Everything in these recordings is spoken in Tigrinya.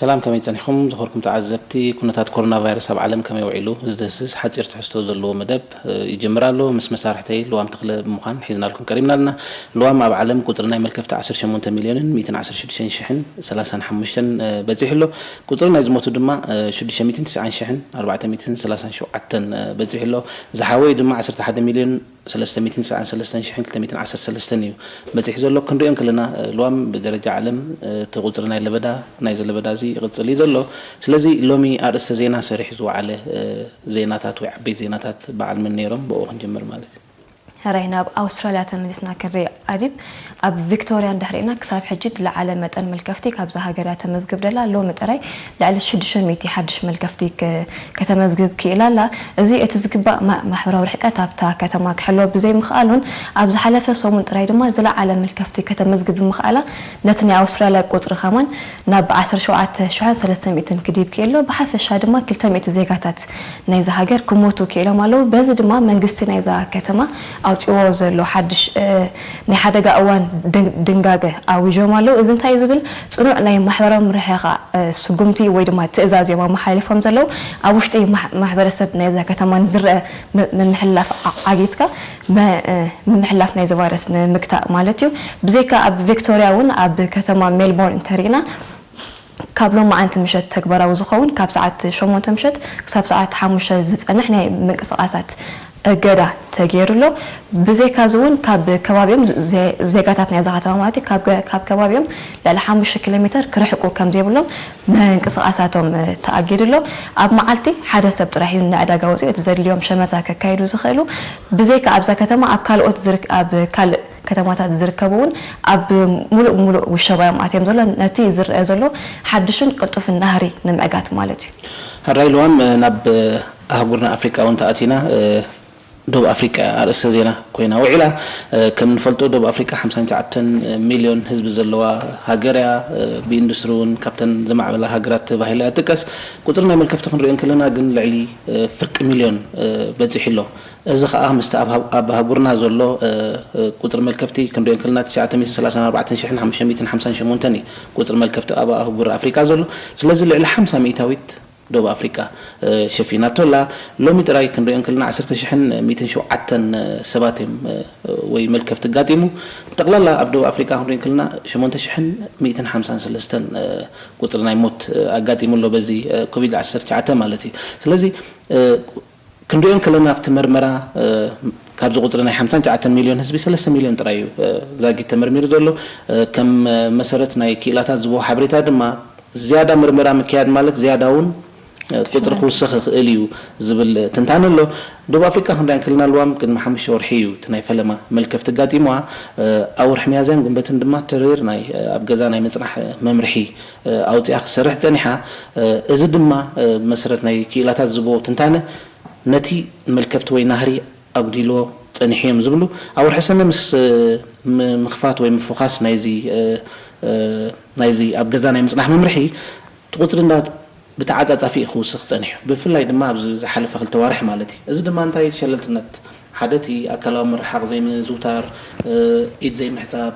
ሰላም፣ ከመይ ጸኒሕኩም ዝኸበርኩም ተዓዘብቲ? ኩነታት ኮሮና ቫይረስ ኣብ ዓለም ከመይ ውዒሉ ዝድህስስ ሓጺር ትሕዝቶ ዘለዎ መደብ ይጅምር ኣሎ። ምስ መሳርሕተይ ልዋም ተኽለ ብምዃን ሒዝናልኩም ቀሪብና ኣለና። ልዋም፣ ኣብ ዓለም ቁጽሪ ናይ መልከፍቲ ዓሰርተ ሸሞንተ ሚልዮንን ሚእትን ዓሰርተ ሽዱሽተ ሽሕን ሰላሳን ሓሙሽተን በጺሑ ኣሎ። ቁጽሪ ናይ ዝሞቱ ድማ ሽዱሽተ ሚእትን ትስዓን ሽሕን ኣርባዕተ ሚእትን ሰላሳን ሸውዓተን በጺሑ ኣሎ። ዝሓወዩ ድማ ዓሰርተ ሓደ ሚልዮን ሰለስተ ሚእትን ሰብዓን ሰለስተን ሽሕን ክልተ ሚእትን ዓሰርተ ሰለስተን እዩ በጺሑ ዘሎ። ክንሪኦ እንከለና ልዋም፣ ብደረጃ ዓለም እቲ ቁጽሪ ናይ ለበዳ፣ ናይዚ ለበዳ እዚ ይቕጽል እዩ ዘሎ። ስለዚ ሎሚ ኣርእስተ ዜና ሰሪሑ ዝወዓለ ዜናታት ወይ ዓበይቲ ዜናታት በዓል መን ነይሮም? ብኡ ክንጅምር ማለት እዩ። ሕራይ፣ ናብ ኣውስትራልያ ተመሊስና ክንሪኦ። ኣዲብ፣ ኣብ ቪክቶርያ እንድሕር ርኢና ክሳብ ሕጂ ዝለዓለ መጠን መልከፍቲ ካብዛ ሃገር እያ ተመዝግብ ደላ። ሎሚ ጥራይ ልዕሊ ሽዱሽተ ሚእቲ ሓድሽ መልከፍቲ ከተመዝግብ ክኢላ ኣላ። እዚ እቲ ዝግባእ ማሕበራዊ ርሕቀት ኣብታ ከተማ ክሕሎ ብዘይምኽኣሉን ኣብ ዝሓለፈ ሰሙን ጥራይ ድማ ዝለዓለ መልከፍቲ ከተመዝግብ ብምኽኣላ ነቲ ናይ ኣውስትራልያ ቁጽሪ ከማን ናብ ዓሰርተ ሸውዓተ ሽሕን ሰለስተ ሚእትን ክድይብ ክኢሉ። ብሓፈሻ ድማ ክልተ ሚእቲ ዜጋታት ናይዛ ሃገር ክሞቱ ክኢሎም ኣለዉ። በዚ ድማ መንግስቲ ናይዛ ከተማ ኣውጺዎ ዘሎ ሓድሽ ናይ ሓደጋ እዋን ድንጋገ ኣዊጆም ኣለዉ። እዚ እንታይ እዩ ዝብል ጽኑዕ ናይ ማሕበራዊ ምርሕኻ ስጉምቲ ወይ ድማ ትእዛዝ እዮም ኣመሓላሊፎም ዘለዉ። ኣብ ውሽጢ ማሕበረሰብ ናይዛ ከተማ ንዝረአ ምምሕልላፍ ዓጊትካ ምምሕላፍ ናይዚ ቫይረስ ንምግታእ ማለት እዩ። ብዘይካ ኣብ ቪክቶርያ እውን ኣብ ከተማ ሜልቦርን እንተሪእና ካብ ሎማዓንቲ ምሸት ተግባራዊ ዝኸውን ካብ ሰዓት ሸሞንተ ምሸት ክሳብ ሰዓት ሓሙሽተ ዝጸንሕ ናይ ምንቅስቓሳት እገዳ ተገይሩ ኣሎ። ብዘይካ እዚ እውን ካብ ከባቢኦም ዜጋታት ናይዛ ከተማ ማለት እዩ ካብ ከባቢኦም ልዕሊ ሓሙሽተ ኪሎ ሜተር ክርሕቁ ከም ዘይብሎም ምንቅስቓሳቶም ተኣጊዱ ኣሎ። ኣብ መዓልቲ ሓደ ሰብ ጥራሕ እዩ ንዕዳጋ ወፂኡ እቲ ዘድልዮም ሸመታ ከካይዱ ዝኽእሉ። ብዘይካ ኣብዛ ከተማ ኣብ ካልኦት ኣብ ካልእ ከተማታት ዝርከቡ እውን ኣብ ሙሉእ ብሙሉእ ውሸባ እዮም ኣትዮም ዘሎ። ነቲ ዝረአ ዘሎ ሓድሽን ቅልጡፍን ናህሪ ንምዕጋት ማለት እዩ። ሕራይ ልዋም፣ ናብ ኣህጉርና ኣፍሪቃ እውን ተኣቲና። ዶብ ኣፍሪቃ ኣርእስተ ዜና ኮይና ውዒላ። ከም ንፈልጦ ዶብ ኣፍሪቃ ሓምሳን ትሽዓተን ሚልዮን ህዝቢ ዘለዋ ሃገር እያ። ብኢንዱስትሪ እውን ካብተን ዝማዕበላ ሃገራት ተባሂላ እያ ትጥቀስ። ቁፅሪ ናይ መልከፍቲ ክንሪኦ እንከለና ግን ልዕሊ ፍርቂ ሚልዮን በፂሑ ኣሎ። እዚ ከዓ ምስቲ ኣብ ኣህጉርና ዘሎ ቁፅሪ መልከፍቲ ክንሪኦ እንከለና ትሽዓተ ሚእትን ሰላሳን ኣርባዕተን ሽሕን ሓሙሽተ ሚእትን ሓምሳን ሸሞንተን እዩ ቁፅሪ መልከፍቲ ኣብ ኣህጉር ኣፍሪቃ ዘሎ። ስለዚ ልዕሊ ሓምሳ ሚእታዊት ዶብ ኣፍሪቃ ሸፊናቶ ኣላ። ሎሚ ጥራይ ክንሪኦ እንከለና ዓሰርተ ሽሕን ሚእትን ሸውዓተን ሰባት እዮም ወይ መልከፍቲ ኣጋጢሙ። ጠቕላላ ኣብ ዶብ ኣፍሪቃ ክንሪኦ እንከለና ሸሞንተ ሽሕን ሚእትን ሓምሳን ሰለስተን ቁፅሪ ናይ ሞት ኣጋጢሙ ኣሎ በዚ ኮቪድ ዓሰርተ ትሽዓተ ማለት እዩ። ስለዚ ክንሪኦ እንከለና ኣብቲ መርመራ ካብዚ ቁፅሪ ናይ ሓምሳን ትሽዓተን ሚልዮን ህዝቢ ሰለስተ ሚልዮን ጥራይ እዩ ዛጊት ተመርሚሩ ዘሎ። ከም መሰረት ናይ ክኢላታት ዝቦ ሓበሬታ ድማ ዝያዳ ምርመራ ምክያድ ማለት ዝያዳ እውን ቁፅሪ ክውስኽ ይኽእል እዩ ዝብል ትንታነ ኣሎ። ደቡብ ኣፍሪቃ ክንሪኣ እንከለና ልዋም ቅድሚ ሓሙሽተ ወርሒ እዩ እቲ ናይ ፈለማ መልከፍቲ ኣጋጢምዋ። ኣብ ወርሒ ሚያዝያን ግንቦትን ድማ ተሪር ናይ ኣብ ገዛ ናይ ምፅናሕ መምርሒ ኣውፂኣ ክትሰርሕ ፀኒሓ። እዚ ድማ መሰረት ናይ ክኢላታት ዝቦ ትንታነ ነቲ መልከፍቲ ወይ ናህሪ ኣጉዲልዎ ጸኒሑ እዮም ዝብሉ። ኣብ ወርሒ ሰነ ምስ ምኽፋት ወይ ምፍዃስ ናይዚ ናይዚ ኣብ ገዛ ናይ ምጽናሕ መምርሒ እቲ ቁጽሪ እንዳ ብተዓጻጻፊ እዩ ክውስኽ ጸኒሑ። ብፍላይ ድማ ኣብዚ ዝሓለፈ ክልተ ዋርሕ ማለት እዩ። እዚ ድማ እንታይ ሸለልትነት ሓደ እቲ ኣካላዊ ምርሓቕ ዘይምዝውታር፣ ኢድ ዘይምሕጻብ፣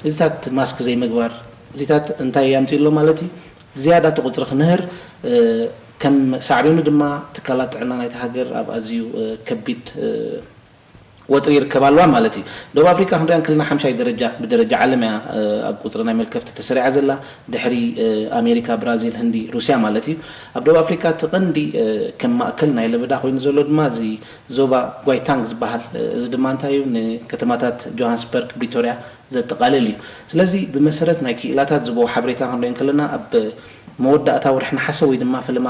እዚታት ማስክ ዘይምግባር እዚታት እንታይ ኣምጺኡ ኣሎ ማለት እዩ። ዝያዳ እቲ ቁጽሪ ክንህር ከም ሳዕቤኑ ድማ ትካላት ጥዕና ናይቲ ሃገር ኣብ ኣዝዩ ከቢድ ወጥሪ ይርከባ ኣለዋ ማለት እዩ። ደቡብ ኣፍሪቃ ክንሪኣ እንከለና ሓምሻይ ደረጃ ብደረጃ ዓለም እያ ኣብ ቁጽሪ ናይ መልከፍቲ ተሰሪዓ ዘላ ድሕሪ ኣሜሪካ፣ ብራዚል፣ ህንዲ፣ ሩስያ ማለት እዩ። ኣብ ደቡብ ኣፍሪቃ እቲ ቀንዲ ከም ማእከል ናይ ለበዳ ኮይኑ ዘሎ ድማ እዚ ዞባ ጓይታንግ ዝበሃል እዚ ድማ እንታይ እዩ ንከተማታት ጆሃንስበርግ፣ ፕሪቶርያ ዘጠቓልል እዩ። ስለዚ ብመሰረት ናይ ክኢላታት ዝቦ ሓበሬታ ክንሪኦ እንከለና ኣብ መወዳእታ ወርሒ ነሓሰ ወይ ድማ ፈለማ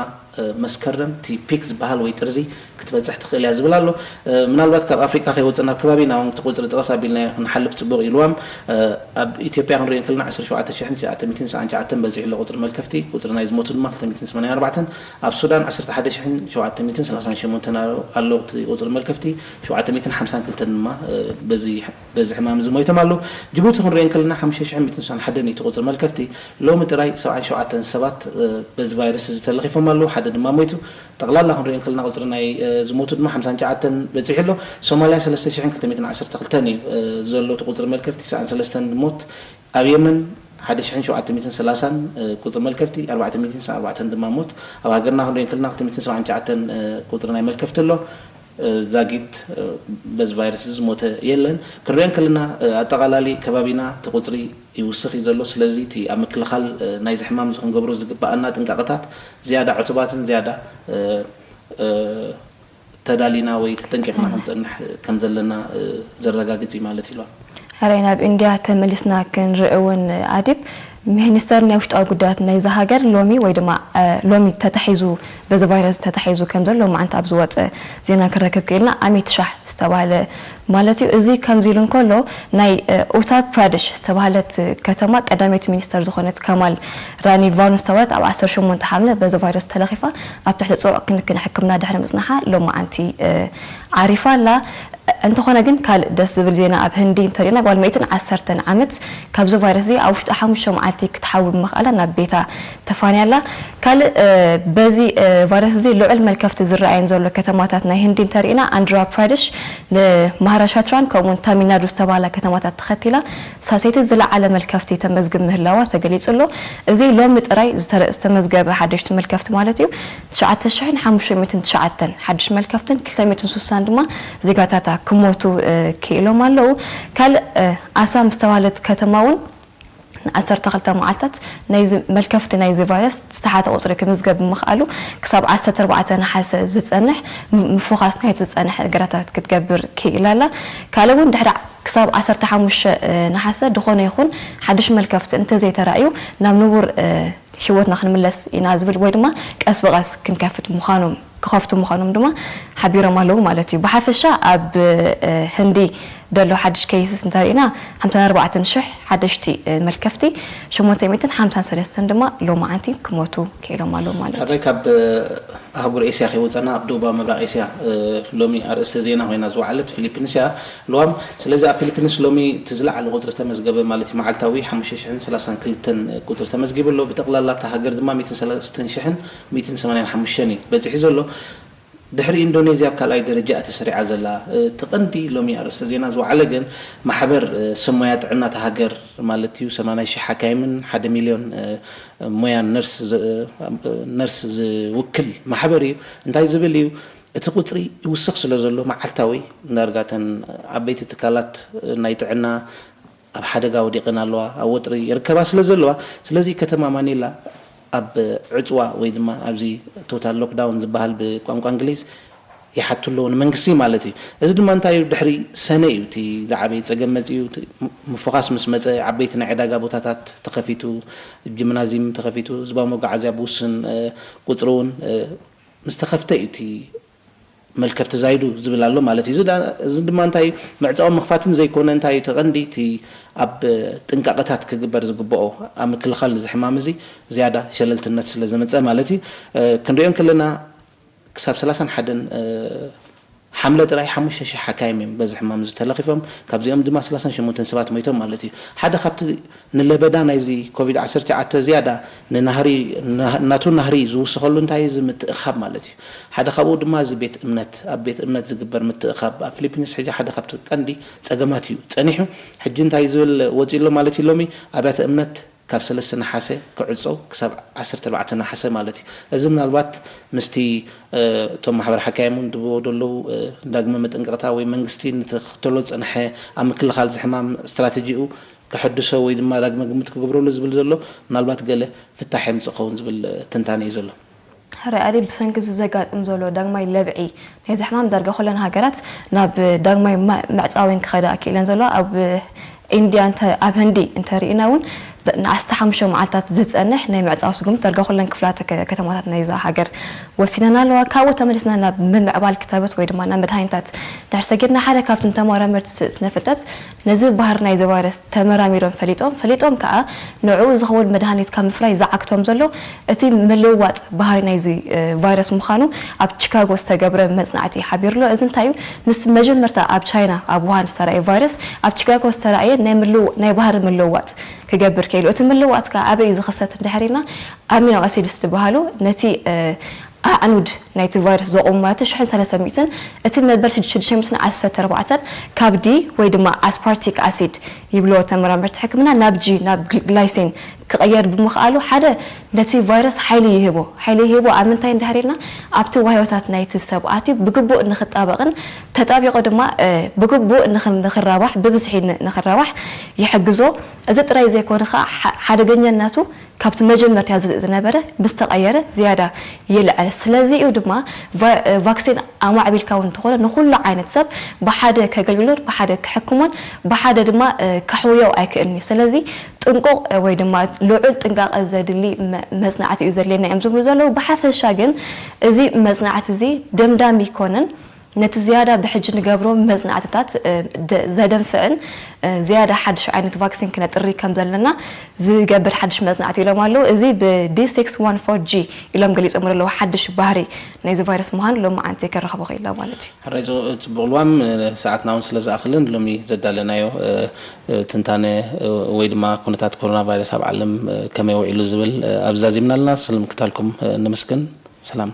መስከረም እቲ ፒክ ዝበሃል ወይ ጥርዚ ክትበፅሕ ትኽእል እያ ዝብል ኣሎ። ምናልባት ካብ ኣፍሪቃ ከይወፅእ ናብ ከባቢና እውን እቲ ቁፅሪ ጥቐስ ኣቢልናዮ ክንሓልፍ ፅቡቕ እዩ። ልዋም ኣብ ኢትዮጵያ ክንሪኦ እንከለና ዓሰርተ ሸውዓተ ሽሕን ትሽዓተ ሚእትን ሰብዓን ትሽዓተን በፂሑ ኣሎ ቁፅሪ መልከፍቲ። ቁፅሪ ናይ ዝሞቱ ድማ ክልተ ሚእትን ሰማንያን ኣርባዕተን። ኣብ ሱዳን ዓሰርተ ሓደ ሽሕን ሸውዓተ ሚእትን ሰላሳን ሸሞንተን ኣሎ እቲ ቁፅሪ መልከፍቲ። ሸውዓተ ሚእትን ሓምሳን ክልተን ድማ በዚ በዚ ሕማም እዚ ሞይቶም ኣለዉ። ጅቡቲ ክንሪኦ እንከለና ሓሙሽተ ሽሕን ሚእትን ስሳን ሓደን እዩ እቲ ቁፅሪ መልከፍቲ። ሎሚ ጥራይ ሰብዓን ሸውዓተን ሰባት በዚ ቫይረስ እዚ ተለኺፎም ኣለዉ፣ ሓደ ድማ ሞይቱ። ጠቕላላ ክንሪኦ እንከለና ቁፅሪ ናይ ዝሞቱ ድማ ሓምሳን ትሽዓተን በፂሑ ኣሎ። ሶማልያ ሰለስተ ሽሕን ክልተ ሚእትን ዓሰርተ ክልተን እዩ ዘሎ እቲ ቁፅሪ መልከፍቲ፣ ሰብዓን ሰለስተን ሞት። ኣብ የመን ሓደ ሽሕን ሸውዓተ ሚእትን ሰላሳን ቁፅሪ መልከፍቲ፣ ኣርባዕተ ሚእትን ሰብዓን ኣርባዕተን ድማ ሞት። ኣብ ሃገርና ክንሪኦ እንከለና ክልተ ሚእትን ሰብዓን ትሽዓተን ቁፅሪ ናይ መልከፍቲ ኣሎ። ዛጊት በዚ ቫይረስ እዚ ዝሞተ የለን። ክንሪኦ እንከለና ኣጠቓላሊ ከባቢና እቲ ቁፅሪ ይውስኽ እዩ ዘሎ። ስለዚ እቲ ኣብ ምክልኻል ናይዚ ሕማም እዚ ክንገብሮ ዝግባኣና ጥንቃቐታት ዝያዳ ዕቱባትን ዝያዳ ተዳሊና ወይ ተጠንቂቕና ክንፀንሕ ከም ዘለና ዘረጋግፅ እዩ ማለት እዩ። ሕራይ ናብ ኢንድያ ተመሊስና ክንርኢ እውን ኣዲብ ሚኒስተር ናይ ውሽጣዊ ጉዳያት ናይዛ ሃገር ሎሚ ወይ ድማ ሎሚ ተታሒዙ በዚ ቫይረስ ተታሒዙ ከም ዘሎ ሎማዓንቲ ኣብ ዝወፀ ዜና ክንረክብ ክኢልና ኣሚት ሻህ ዝተባህለ ማለት እዩ። እዚ ከምዚ ኢሉ እንከሎ ናይ ኡታር ፕራደሽ ዝተባህለት ከተማ ቀዳመይቲ ሚኒስተር ዝኾነት ካማል ራኒ ቫኑ ዝተባህለት ኣብ ዓሰርተ ሸሞንተ ሓምለ በዚ ቫይረስ ተለኺፋ ኣብ ትሕቲ ፅዑቕ ክንክን ሕክምና ድሕሪ ምፅናሓ ሎማዓንቲ ዓሪፋ ኣላ። እንተኾነ ግን ካልእ ደስ ዝብል ዜና ኣብ ህንዲ እንተሪእና ጓል መይትን ዓሰርተን ዓመት ካብዚ ቫይረስ እዚ ኣብ ውሽጢ ሓሙሽተ መዓልቲ ክትሓዊ ብምኽኣላ ናብ ቤታ ተፋንያ ኣላ። ካልእ በዚ ቫይረስ እዚ ልዑል መልከፍቲ ዝረኣየን ዘሎ ከተማታት ናይ ህንዲ እንተሪእና ኣንድራ ፕራደሽ ንማሃራሻትራን ከምኡውን ታሚልናዱ ዝተባህላ ከተማታት ተኸቲላ ሳሰይቲ ዝለዓለ መልከፍቲ ተመዝግብ ምህላዋ ተገሊጹ ኣሎ። እዚ ሎሚ ጥራይ ዝተመዝገበ ሓደሽቲ መልከፍቲ ማለት እዩ። ትሽዓተ ሽሕን ሓሙሽተ ሚእትን ትሽዓተን ሓድሽ መልከፍትን ክልተ ሚእትን ስሳን ድማ ዜጋታታ ክሞቱ ክኢሎም ኣለዉ። ካልእ ኣሳም ዝተባህለት ከተማ እውን ንዓሰርተ ክልተ መዓልታት ናይዚ መልከፍቲ ናይዚ ቫይረስ ዝተሓተ ቁፅሪ ክምዝገብ ብምኽኣሉ ክሳብ ዓሰርተ ኣርባዕተ ነሓሰ ዝፀንሕ ምፍዃስ ናይቲ ዝፀንሕ እገዳታት ክትገብር ክኢላ ኣላ። ካልእ እውን ድሕሪ ክሳብ ዓሰርተ ሓሙሽተ ነሓሰ ዝኾነ ይኹን ሓድሽ መልከፍቲ እንተዘይተራእዩ ናብ ንቡር ህይወትና ክንምለስ ኢና ዝብል ወይ ድማ ቀስ ብቐስ ክንከፍት ምዃኖም ክኸፍቱ ምዃኖም ድማ ሓቢሮም ኣለዉ ማለት እዩ። ብሓፈሻ ኣብ ህንዲ ደሎ ሓድሽ ኬይስስ እንተሪእና ሓምሳን ኣርባዕተን ሽሕ ሓደሽቲ መልከፍቲ ሸሞንተ ሚእትን ሓምሳን ሰለስተን ድማ ሎማዓንቲ ክሞቱ ክኢሎም ኣለዉ ማለት እዩ። ካብ ኣህጉር ኤስያ ከይወፀና ኣብ ደቡባዊ ምብራቕ ኤስያ ሎሚ ኣርእስተ ዜና ኮይና ዝወዓለት ፊሊፒንስ እያ። ልዋም ስለዚ ኣብ ፊሊፒንስ ሎሚ እቲ ዝለዓለ ቁፅሪ ዝተመዝገበ ማለት እዩ መዓልታዊ ሓሙሽተ ሽሕን ሰላሳን ክልተን ቁፅሪ ተመዝጊቡ ኣሎ። ብጠቕላላ ኣብታ ሃገር ድማ ሚእትን ሰለስተን ሽሕን ሚእትን ሰማንያን ሓሙሽተን እዩ በፂሑ ዘሎ። ድሕሪ ኢንዶኔዝያ ኣብ ካልኣይ ደረጃ እያ ተሰሪዓ ዘላ። እቲ ቀንዲ ሎሚ ኣርእስተ ዜና ዝወዓለ ግን ማሕበር ሰብ ሞያ ጥዕና እታ ሃገር ማለት እዩ ሰማንያ ሽሕ ሓካይምን ሓደ ሚልዮን ሞያን ነርስ ዝውክል ማሕበር እዩ። እንታይ ዝብል እዩ? እቲ ቁፅሪ ይውስኽ ስለ ዘሎ መዓልታዊ ዳርጋ እተን ዓበይቲ ትካላት ናይ ጥዕና ኣብ ሓደጋ ወዲቐን ኣለዋ፣ ኣብ ወጥሪ ይርከባ ስለ ዘለዋ፣ ስለዚ ከተማ ማኒላ ኣብ ዕፅዋ ወይ ድማ ኣብዚ ቶታል ሎክዳውን ዝበሃል ብቋንቋ እንግሊዝ ይሓቱ ኣለዉ ንመንግስቲ ማለት እዩ። እዚ ድማ እንታይ እዩ? ድሕሪ ሰነ እዩ እቲ ዝዓበየ ፀገም መፂኡ። ምፍዃስ ምስ መፀ ዓበይቲ ናይ ዕዳጋ ቦታታት ተኸፊቱ፣ ጂምናዚም ተኸፊቱ፣ ህዝባዊ መጓዓዝያ ብውስን ቁፅሪ እውን ምስ ተኸፍተ እዩ እቲ መልከፍቲ ዛይዱ ዝብል ኣሎ ማለት እዩ። እዚ ድማ እንታይ ምዕፃውን ምኽፋትን ዘይኮነ እንታይ እቲ ቀንዲ እቲ ኣብ ጥንቃቐታት ክግበር ዝግብኦ ኣብ ምክልኻል እዚ ሕማም እዚ ዝያዳ ሸለልትነት ስለ ዘምፀ ማለት እዩ። ክንሪኦ እንከለና ክሳብ ሰላሳን ሓደን ሓምለ ጥራይ ሓሙሽተ ሽሕ ሓካይም እዮም በዚ ሕማም እዚ ተለኺፎም። ካብዚኦም ድማ ሰላሳን ሸሞንተን ሰባት ሞይቶም ማለት እዩ። ሓደ ካብቲ ንለበዳ ናይዚ ኮቪድ ዓሰርተ ትሽዓተ ዝያዳ ንናህሪ ናቱ ናህሪ ዝውስኸሉ እንታይ እዚ ምትእኻብ ማለት እዩ። ሓደ ካብኡ ድማ እዚ ቤት እምነት ኣብ ቤት እምነት ዝግበር ምትእኻብ ኣብ ፊሊፒንስ ሕጂ ሓደ ካብቲ ቀንዲ ፀገማት እዩ ፀኒሑ። ሕጂ እንታይ ዝብል ወፂ ኣሎ ማለት እዩ ሎሚ ኣብያተ እምነት ካብ ሰለስተ ነሓሰ ክዕፀው ክሳብ ዓሰርተ ኣርባዕተ ነሓሰ ማለት እዩ። እዚ ምናልባት ምስቲ እቶም ማሕበር ሓካይም እውን ድብዎ ደለዉ ዳግመ መጠንቀቕታ ወይ መንግስቲ ንተኽተሎ ዝፀንሐ ኣብ ምክልኻል ዝሕማም ስትራተጂኡ ክሕድሶ ወይ ድማ ዳግመ ግምት ክገብረሉ ዝብል ዘሎ ምናልባት ገለ ፍታሕ የምፅእ ኸውን ዝብል ትንታነ እዩ ዘሎ። ሕራይ ኣሊ ብሰንኪ እዚ ዘጋጥም ዘሎ ዳግማይ ለብዒ ናይዚ ሕማም ዳርጋ ኩለን ሃገራት ናብ ዳግማይ ምዕፃዊን ክኸዳ ክኢለን ዘሎ ኣብ ኢንድያ ኣብ ህንዲ እንተርኢና እውን ንኣስተ ሓሙሽተ መዓልታት ዝፀንሕ ናይ ምዕፃው ስጉምቲ ዳርጋ ኩለን ክፍላተ ከተማታት ናይዛ ሃገር ወሲነን ኣለዋ። ካብኡ ተመሊስና ናብ ምምዕባል ክታበት ወይ ድማ ናብ መድሃኒታት ድሕር ሰጊድና ሓደ ካብቲ ተመራመርቲ ስነ ፍልጠት ነዚ ባህር ናይዚ ቫይረስ ተመራሚሮም ፈሊጦም ፈሊጦም ከዓ ንዕኡ ዝኸውን መድሃኒት ካብ ምፍራይ ዝዓግቶም ዘሎ እቲ ምልውዋጥ ባህሪ ናይዚ ቫይረስ ምዃኑ ኣብ ቺካጎ ዝተገብረ መፅናዕቲ ሓቢሩ ኣሎ። እዚ እንታይ እዩ? ምስ መጀመርታ ኣብ ቻይና ኣብ ውሃን ዝተረኣየ ቫይረስ ኣብ ቺካጎ ዝተረኣየ ናይ ባህሪ ምልውዋጥ ክገብር ከኢሉ። እቲ ምልውዋጥ ከዓ ኣበይ እዩ ዝኽሰት እንድሕር ኢልና ኣሚኖ ኣሲድስ ዝበሃሉ ነቲ ኣዕኑድ ናይቲ ቫይረስ ዘቑሙ ማለት ሽሕን ሰለስተ ሚእትን እቲ መበል ሽዱሽተ ሚእትን ዓሰርተ ኣርባዕተን ካብ ዲ ወይ ድማ ኣስፓርቲክ ኣሲድ ይብልዎ ተመራመርቲ ሕክምና ናብ ጂ ናብ ግላይሲን ክቐየር ብምኽኣሉ ሓደ ነቲ ቫይረስ ሓይሊ ይህቦ። ሓይሊ ይህቦ ኣብ ምንታይ እንድሕር ኢልና ኣብቲ ዋህዮታት ናይቲ ሰብ ኣትዩ ብግቡእ ንኽጣበቕን ተጣቢቑ ድማ ብግቡእ ንኽራባሕ ብብዝሒ ንኽራባሕ ይሕግዞ። እዚ ጥራይ ዘይኮነ ከዓ ሓደገኛነቱ ካብቲ መጀመርታ ዝርኢ ዝነበረ ምስ ተቐየረ ዝያዳ ይልዕል። ስለዚ እዩ ድማ ቫክሲን ኣማዕቢልካ እውን እንተኾነ ንኩሉ ዓይነት ሰብ ብሓደ ከገልግሎን ብሓደ ክሕክሞን ብሓደ ድማ ከሕውዮ ኣይክእልን እዩ። ስለዚ ጥንቁቕ ወይ ድማ ልዑል ጥንቃቐ ዘድሊ መፅናዕቲ እዩ ዘድልየና እዮም ዝብሉ ዘለዉ። ብሓፈሻ ግን እዚ መፅናዕቲ እዚ ደምዳሚ ይኮነን። ነቲ ዝያዳ ብሕጂ ንገብሮ መጽናዕትታት ዘደንፍዕን ዝያዳ ሓድሽ ዓይነት ቫክሲን ክነጥሪ ከም ዘለና ዝገብር ሓድሽ መጽናዕቲ ኢሎም ኣለዉ። እዚ ብ ዲ ሲክስ ዋን ፎር ጂ ኢሎም ገሊጾም ዘለዉ ሓድሽ ባህሪ ናይዚ ቫይረስ ምዃኑ ሎሚ ዓንቲ ከረኽቦ ክኢልና ማለት እዩ። ሕራይ ጽቡቕ ልዋም፣ ሰዓትና እውን ስለ ዝኣኽልን ሎሚ ዘዳለናዮ ትንታነ ወይ ድማ ኩነታት ኮሮና ቫይረስ ኣብ ዓለም ከመይ ውዒሉ ዝብል ኣብዛዚምና ኣለና። ስለ ምክታልኩም ነመስግን። ሰላም።